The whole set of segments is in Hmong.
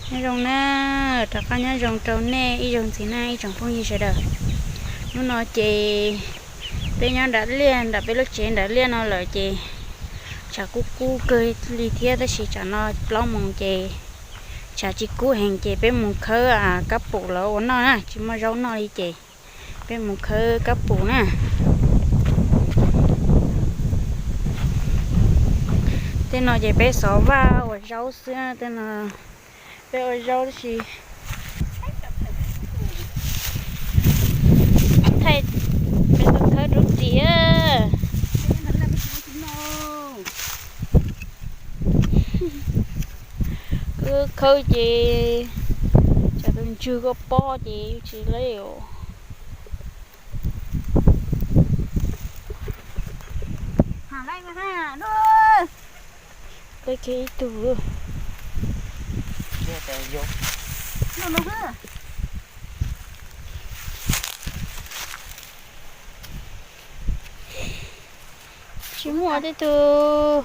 Nyob zoo na, rov qab nyob zoo rau nej ib zaug ntxiv na ib tsoom phooj ywg sawv daws. Hnub no ces peb nyob nram liaj, nram peb lub tsev nram liaj no lawm ces tshav kub kub kawg li thiab, tab sis tsam no plaub moos ces tshav tsis kub heev ces peb mus khawb kab pum los ua noj na, tsis muaj zaub noj li ces peb mus khawb kab pum na. Tej no ces peb xov vaj ua zaub xwb, tej no peb ua zaub tab sis thaij peb tuaj khawb rub ris. Khawb ces tsam tus ntswg koj pob ces tsis leej os. Khawb kiag ib tug. Tsis muaj tej tug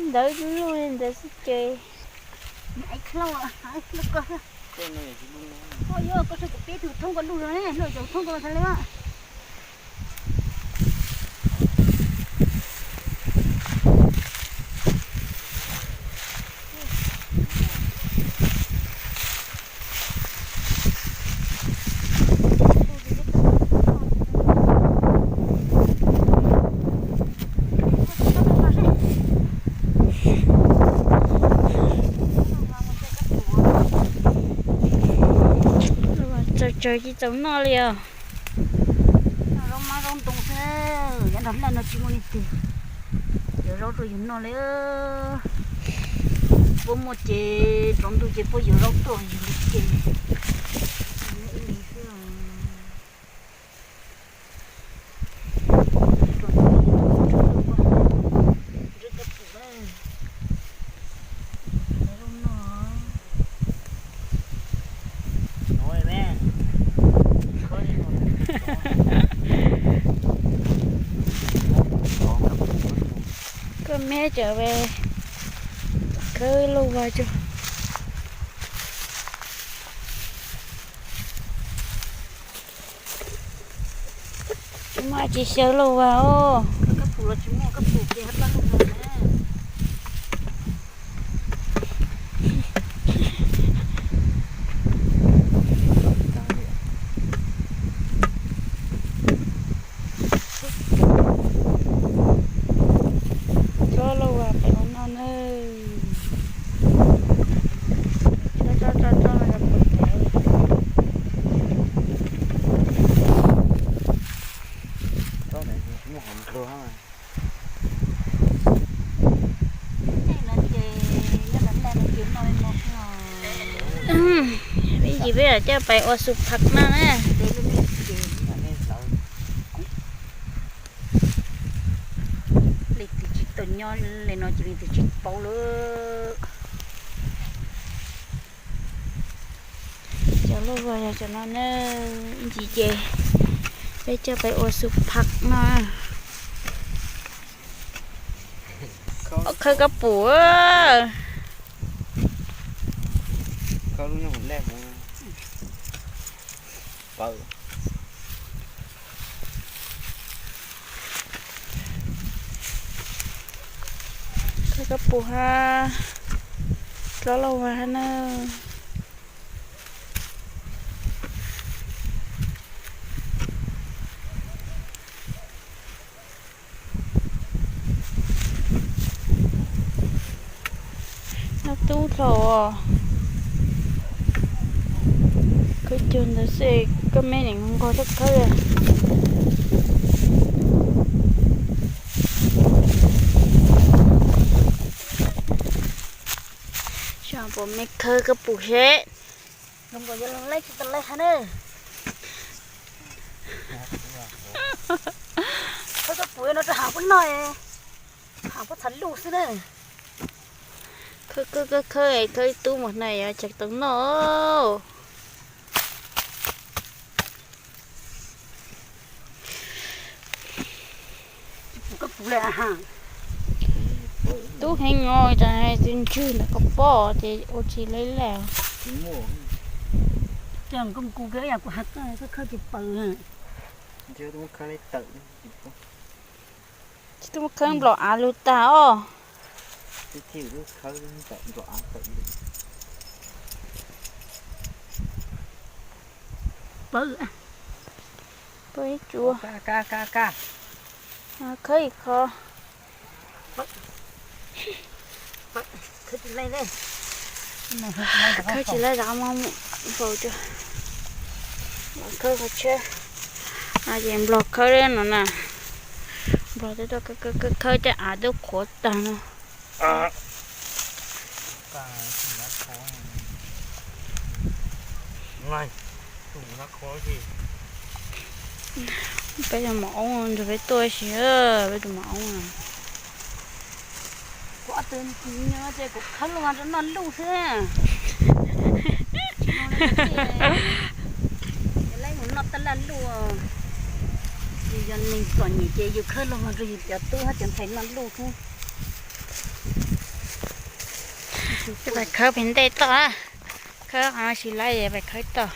ntawd luj li ntawd xwb ces. Tsaws tsaws tsis txaus noj li os. Zaub mab zaub ntoo xwb, yav nrog laj no tsis muaj leej twg yuav zaub rau yus noj li. Puab muaj ces tsaus ntuj ces puab yuav zaub tuaj yus li ces. Koj meb cov khawb lauj vag tso. Tsis muaj tsis xyaw lauj vag os. Txhob lauj vag pem ua noj nawb. Tso tso tso tso los yog pem. Ib ntsis peb coj pais ua su phaj noj na. Leej twg tsis tau nyob li no ces leej twg tsis paub lawm. Cov lauj vag yog cov no na, ib ntsis ces peb coj pais ua su phaj noj. Khawb kab pum. Khawb kab pum hab dlob lauj vag hab na. Nyob tub dhau os. Khawb cuag ntawd xwb koj meb niam nquag tub khawb. Xyov puas meb khawb kab pum seb. Zoo nkaus yuav laib tsis tau laib hab na. Khawb kab pum no rau hav puab noj, hav puab txhav luj xwb na. Khawb khawb khawb khawb, khawb ib tub mus hnav yog tsis tau noj. Kab pum le ha. Tub heev os, cas tus ntswg ntawm ko pob ces ua tsis laib lawm. Ces kuv kuv kuv yam kuv has koj khawb tsis paws. Tsis tau muab khawb nplom av lug tag os. Paws, paws ib tsuas. Khawb ib qho. Khawb tsis laib zov mov faus tso. Los khawb qhov tsheb. Ces nplog khawb no na. Nplog twb tuaj khawb, khawb, khawb, khawb tej av twb qhuav tag no. Peb tus mov oob nrog peb tuaj si, peb tus mov oob no. Kuv ob tug nyob ces kuv khawb luaj rau noj luj xwb. Ces laib mus noj taj laj luj. Ces yog neeg txom nyem ces yus khawb luaj rau yus cov tub hab cov ntxhais noj luj xwb. Peb pais khawb pem ntej toj, khawb qhov no tsis laib pais khawb toj.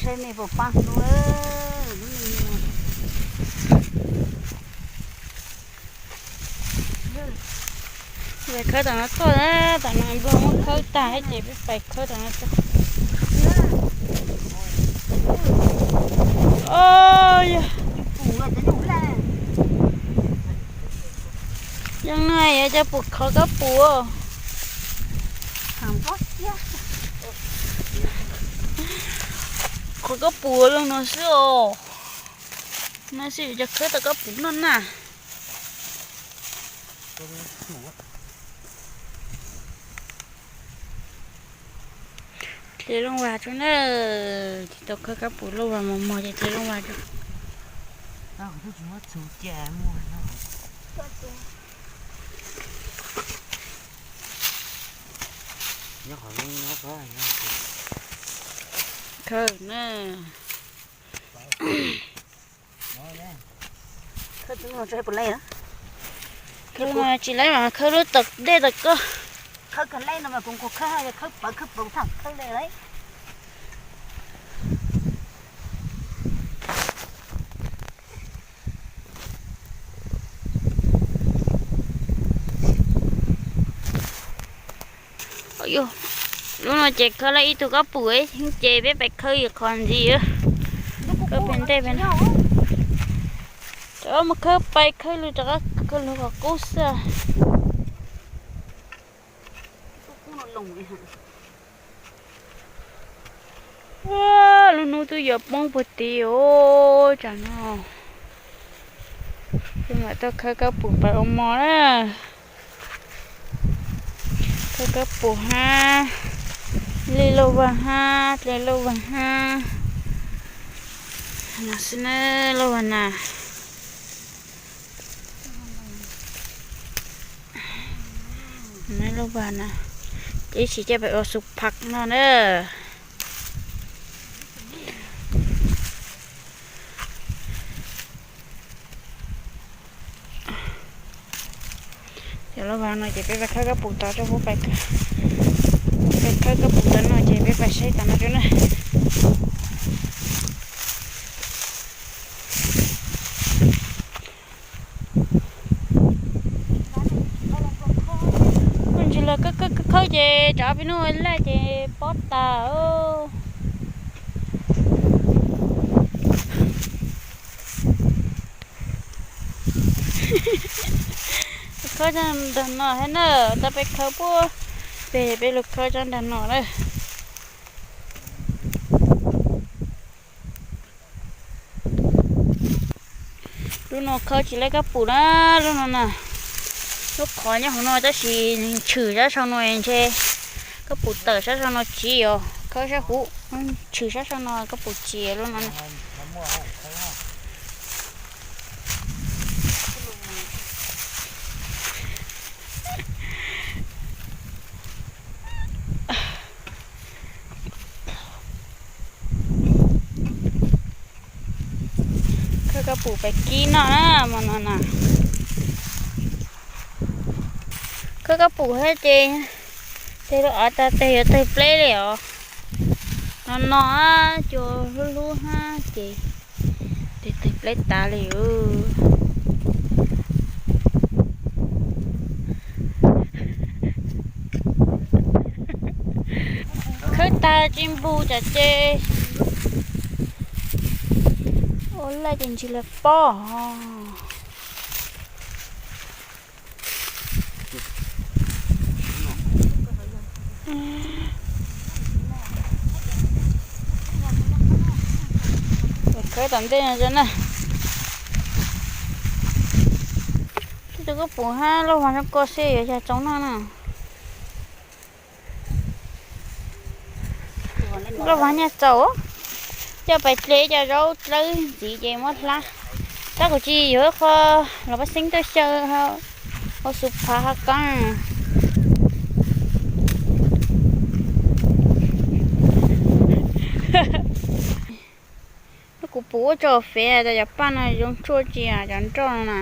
Saib nej puas pab hlub. Pais khawb tom no toj, tom no nplog muab khawb tag ces peb pais khawb tom no toj. Yog, yog no yog cov pum qhov kab pum. Qhov kab pum zoo no xwb os. No xwb yuav cov khawb tau kab pum noj na. Dle looj vas tso na, tsis tau khawb kab pum, looj vas mos mos ces dle looj vas tso. Khawb na. Khawb tsis laib mas khawb lub tom dej tom koj. Khawb kawg lej no mas kuv nqus khawb, khawb pawv khawb pawv thaum khawb lej lawm. Lub no ces khawb laj ib tug kab pum, ces peb pais khawb yus qhov ntxiv. Khawb pem ntej pem no. Rov mus khawb pais khawb lug rov qab khawb lug qhov qub xwb. Lub hnub twb yuav poob puag tid os tsam no. Peb mam tuaj khawb kab pum pais ua mov na. Khawb kab pum hab, li lauj vag hab, dle lauj vag hab. No xwb na, lauj vag na. Lauj vag na, ces ib sim cia pem ua su phaj no na. Cov lauj vag no ces peb pais khawb kab pum tod rau, peb pais khawb kab pum tod no ces peb pais saib tom no rau na. Kuj ntsis los khawb khawb ces rov pib nub laj ces pob tas. Khawb tso nram no thiab na, tau peb khawb puag pem peb lug khawb tso nram no na. Lub no khawb tsis laib kab pum na, lub no na. Lub qhov nyob hauv no tab sis tshwm sab sau no ntshe kab pum tawm sab sau no tsiv os, khawb sab huv, tshwm sab sau no kab pum tsiv lub no na. Kab pum pais kib noj na, hmo no na. Khawb kab pum thiab ces tes rau av tas tes yuav tawg pleb li os. No no, cua hlub hlub hab ces tes tawg pleb tas li. Khawb tag tsis npog tsam ces ua laij ces ntsis lawv pob. Khawb tom ntej no na. Tej tus kab pum hab lauj vag zoo ko xwb yuav yog tsoom noj na. Lauj vag nyaj txaus, coj pais dle cov zaub dlawb ntxiv ces muab hlab. Tab kuv tsis yuav ib qho los pab xeeb tuaj xyaw ua su phav hab kaab. Kuv pum ua tso fev tas cov paj no zoo tshuaj tsis cov nroj no na.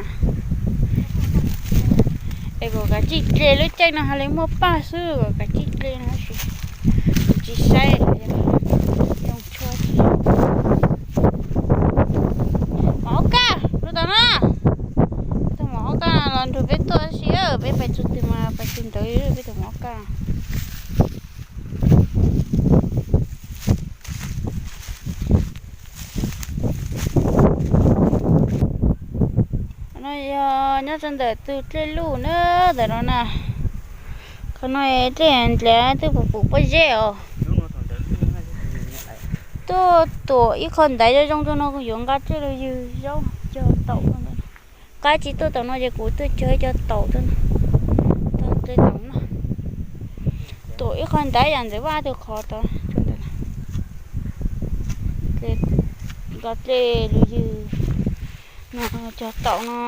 Es kom kav tsij dle lub caij no hab li muaj paj xwb, kom kav tsij dle no tab sis kuv tsis saib zoo tshuaj tsis. Mov ob kaj lug tom no. Tus mov ob kaj los nrug peb tuaj tab sis peb pais txug twg mas pais txug ntawd peb tus mov ob kaj. No yog nyob rau ntawm tus dlej luj na, ntawm no na. Qhov no dlej ntawd twb pum pum pob zeb os. Tuaj tuam ib qho ntaiv zoo zoo rau no kuj yuav nqa dlej lug ywg zaub cog taum. Qab tsis tuaj tom no ces kuv tuaj cog ib co taum tuaj, taum no. Tuam ib qho ntaiv yam ntxawm Vaj tus qhov tod. Nqa dlej lug ywg no, cog taum no,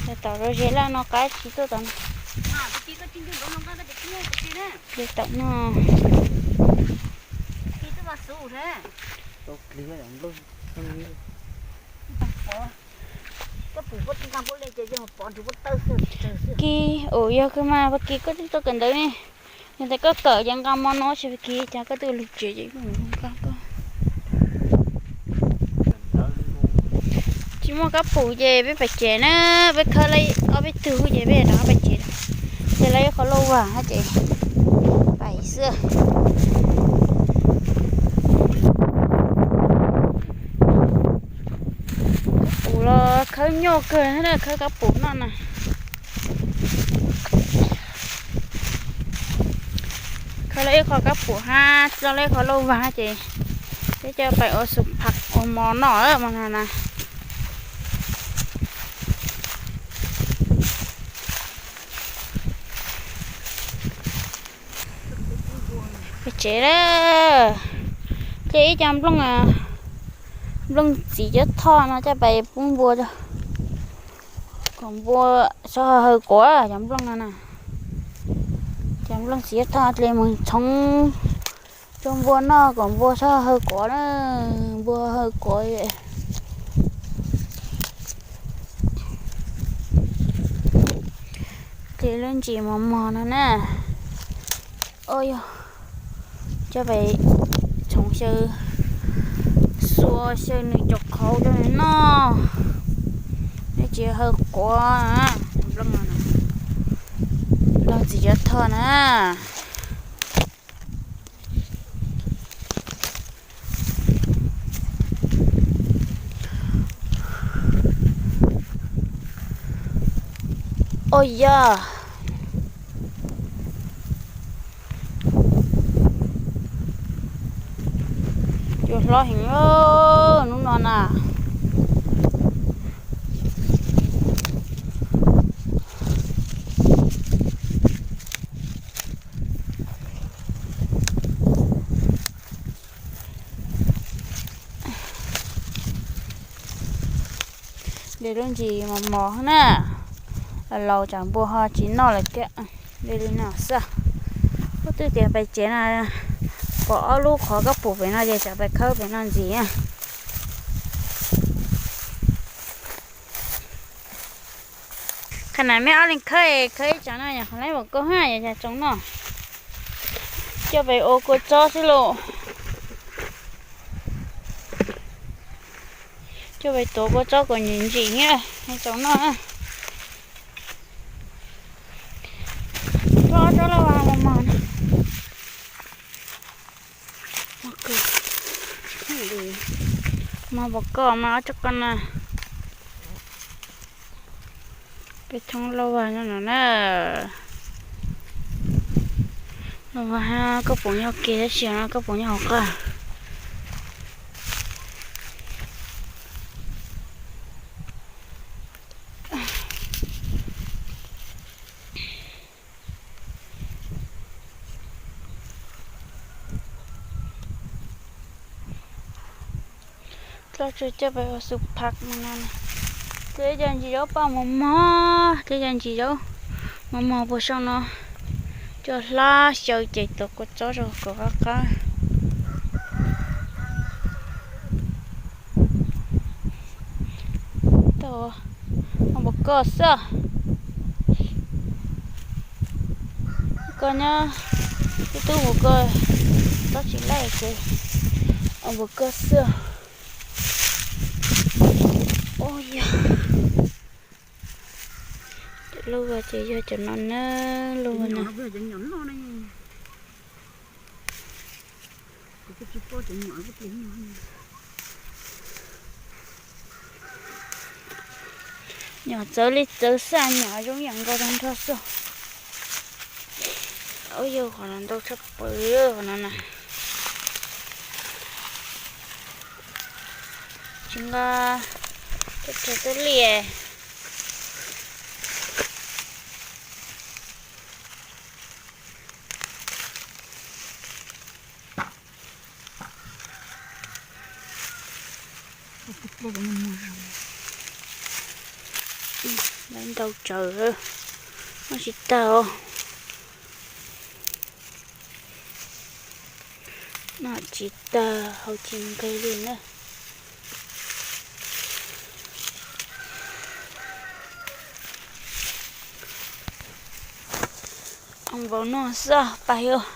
cog taum rau zes laj no qab tsis tuaj tom no. Dlej taum no. Kis, ua yog kawg mas Paj Kis koj twb tuaj kawm ntawv ne. Yog tias koj kawm ces nqa mo no tsis Paj Kis cas koj twb lug tsev ces nqa koj. Tsis muaj kab pum ces peb pais tsev na, peb khawb lawm ob peb tug ces peb rov qab pais tsev. Ces lawv ib qho lauj vag hab ces pais xwb. Kab pum los khawb nyuaj kawg na, khawb kab pum noj na. Khawb lawm ib qho kab pum hab txog lawm ib qho lauj vag ces peb coj pais ua xum pham ua mov noj mas na. Peb tsev lawm. Ces ib co nplooj, nplooj txiv cuab thoj no coj pais pub npua, kom npua txhob hawv quav cov nplooj no na. Cov nplooj txiv cuab thoj dle moog txhoov rau npua noj kom npua txhob hawv quav na, npua hawv quav. Ces lub ntsis mos mos no na. Ua yog coj pais txhoov xyaw, xua xyaw nws cov qhauv rau nws noj, nej tsis hawv quav. Nplooj txiv cuab thoj na. Ua yog cua hlob heev hnub no na. Dle lub ntsis mos mos na, laus tsam npua ho tsis noj lawm thiab. Dle li no xwb. Kuv twb tias pais tsev no, pom ob lub qhov kab pum pem no ces tsam pais khawb pem no ntxiv na. Nas me ob leeg khawb, khawb ib tsam no yog qhov laib npaum koj ha, yog tsoom no. Coj pem ua kua txob xwb lauj. Coj pem tuav kua txob kom ntsim ntsim, tsoom no. Tsob tsob lauj vas mos mos na. Mos pom koj mas ob tsob ko na. Peb thoob lauj vas no na. Lauj vas koj pom nyob ke tab sis no koj pom nyob hauv qab. Txoj tsuas coj pem ua xu phaj no na. Teb cov ntsis zaub paj mos mos, teb cov ntsis zaub mos mos puag saum no. Coj hlab xyaw ces tuav kua txob rau kom qab qab. Tau, ua npaum koj xwb. Koj nyob, tub tub mus koj txob tsis laij ces ua npaum koj xwb. Ua yog cov lauj vas ces yog cov no na, lauj vas no. Nyom txawv li txawv xwb, nyom zoo yam nkaus tag nrho xwb. Ua yog qhov no ntau tshaj plaws qhov no na. Tsis nqa, tub tug tub liam. Lawv ntau tsawv, muab tsis tag. No tsis tag, hau tsis nqig li na. Ua npaum no xwb pais os.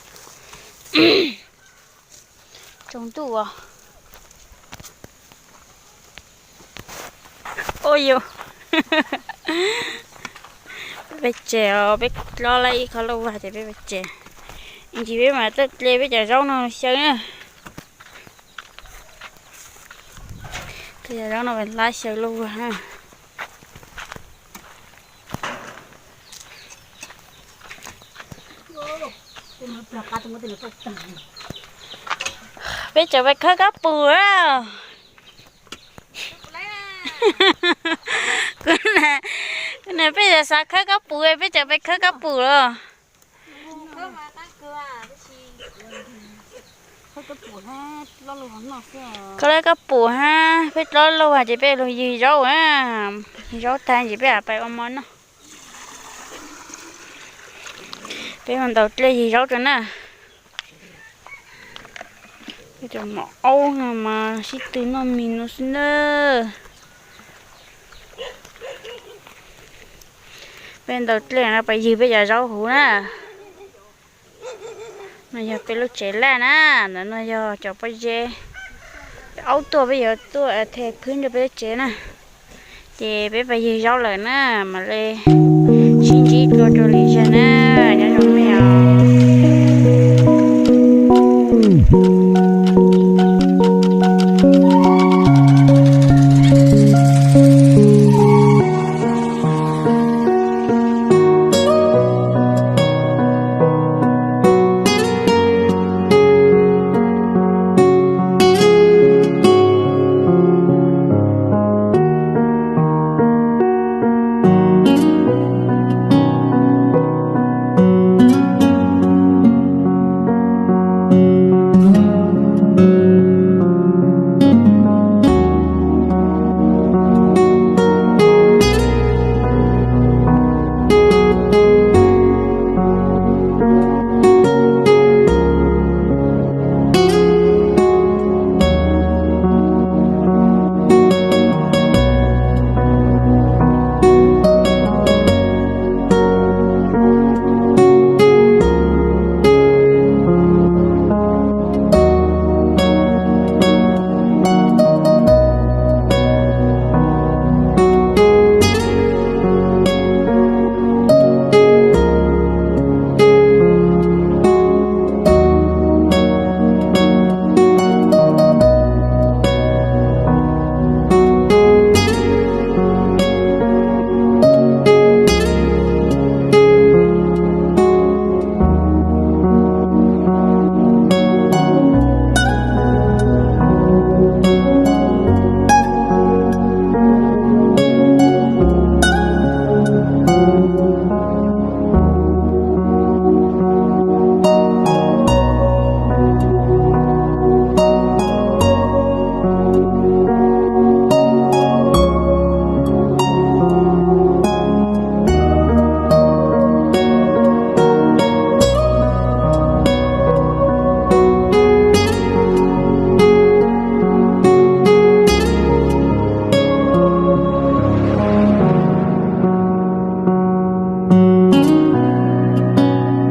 Tsaus ntuj os. Ua yog peb pais tsev os, peb dlob lawm ib qho lauj vas ces peb pais tsev. Ntsis peb mam tuaj hle peb cov zaub no xyaw na. Peb cov zaub no peb hlab xyaw lauj vas na. Peb tseem pais khawb kab pus a. Kuv na, peb xav khawb kab pus, peb tseem pais khawb kab pus los. Khawb kab pus hab, peb dlob lauj vas ces peb los ywg zaub a. Ywg zaub tag ces peb pais ua mov noj. Peb mus ntaus dlej ywg zaub rau na. Cov mom aub no mas sib tw noj mis no xwb na. Peb ntaus dlej no pais ywg peb cov zaub huv na. No yog peb lub tsev laj na, ntawm no yog cov pob zeb. Peb aub tuaj peb yuav tuaj them phwb rau peb lub tsev na. Ces peb pais ywg zaub lawm na, mam li sib ntsib dua rau lwm zaug na.